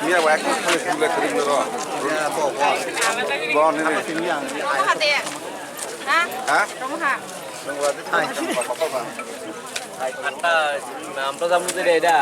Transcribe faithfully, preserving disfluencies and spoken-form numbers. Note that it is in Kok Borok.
Mia wa ekko khale sumle kring lo. Bo ni ni. Ha? Ata, amto jamu de da.